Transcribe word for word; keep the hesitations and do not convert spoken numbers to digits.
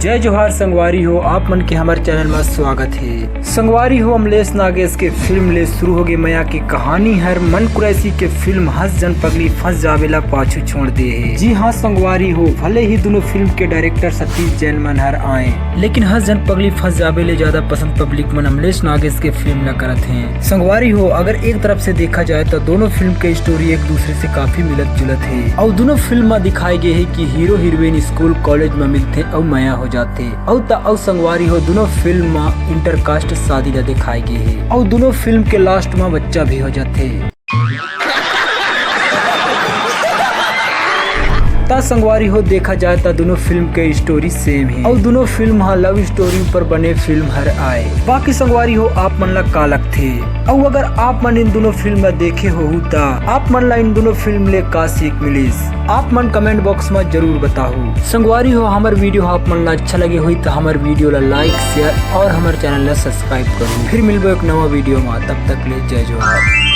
जय जोहार संगवारी हो, आप मन के हमर चैनल म स्वागत हे। संगवारी हो, अमलेश नागेश के फिल्म ले शुरू होगे मया के कहानी हर मन कुरैशी के फिल्म हंस झन पगली फंस जाबे ला पाछू छोड़ दे हे। जी हाँ संगवारी हो, भले ही दोनों फिल्म के डायरेक्टर सतीश जैन मन हर आए, लेकिन हंस झन पगली फंस जाबे ले ज्यादा पसंद पब्लिक मन अमलेश नागेश के फिल्म ला करत हे। संगवारी हो, अगर एक तरफ से देखा जाए तो दोनों फिल्म के स्टोरी एक दूसरे से काफी मिलत जुलत हे। अउ दोनों फिल्म म दिखाए गए हे कि हीरो हीरोइन स्कूल कॉलेज म मिलथे अउ मया हो जाथे। अउ त अउ संगवारी हो, दोनों फिल्म म इंटरकास्ट शादी ला दिखाए गए हे। अउ दोनों फिल्म के लास्ट म बच्चा भी हो जाथे। त संगवारी हो, देखा जाए त दोनों फिल्म के स्टोरी सेम हे। अउ दोनों फिल्म ह लव स्टोरी ऊपर बने फिल्म हर आए। बाकी संगवारी हो, आप मन ला का लगथे? अउ अगर आप मन इन दोनों फिल्म ला देखे होहू त आप मन ला इन दोनों फिल्म ले का सीख मिलिस, आप मन कमेंट बॉक्स म जरूर बताहू। संगवारी हो, हमर वीडियो आप मन ला अच्छा लगे होही त हमर वीडियो ला लाइक, शेयर और हमर चैनल ला सब्सक्राइब करू। फिर मिलबो एक नवा वीडियो म, तब तक ले जय जोहार।